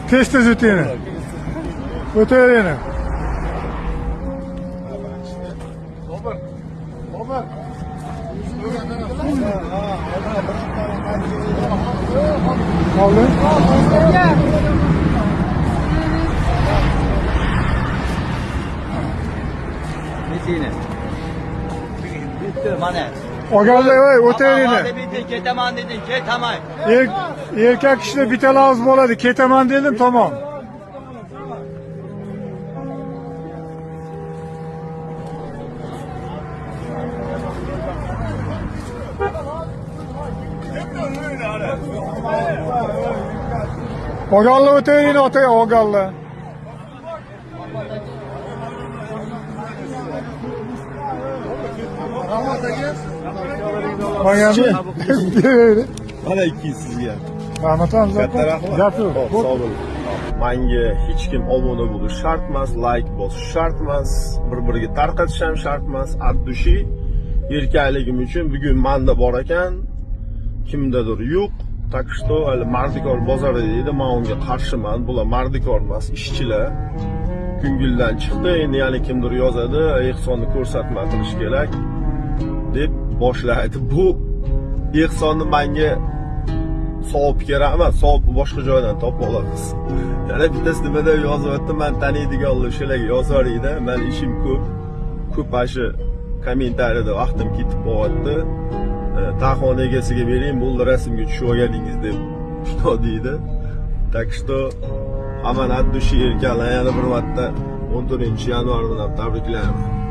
Tez tez o'tinglar. O'taveringlar. Bobur. Bobur. Qoldi. Nechini? Bitti mana. Olganlar voy o'taveringlar. Bitti ketaman deding, ketaman. Erkak kishida bitta lafz bo'ladi. Ketaman dedim, tamom. Olganlar o'taveringlar, ota olganlar. Mana Mana 200 sizga. Rahmat Hamza aka. Katta rahmat. Gap yo'q. Xo'p, sog' bo'ling. Manga hech kim obuna bo'lish shart emas, like bosish shart emas, bir-biriga tarqatish ham shart emas. От души erkakligim uchun bugun menda bor ekan, kimdadir yo'q. Так что hali mardikor bozori deydi, men unga qarshiman. Bular mardikor emas, ishchilar. Ko'ngildan chiqdi. Endi yana kimdir yozadi, ehsonni ko'rsatma qilish kerak deb boshlaydi. Bu ehsonni menga savob kerak emas, savobni boshqa joydan topib olamiz. Yana bittasi nimada yozyapti, man taniydiganlar o'shalarga yozaringda, man ishim ko'p, ko'p shu kommentariyada vaqtim ketib qolyapti. Taxon egasiga bering, bo'ldi rasmga tushib olganingiz deb shundoq deydi. Так что hammani от души erkaklar yana bir marta 14 yanvar bilan tabriklayman.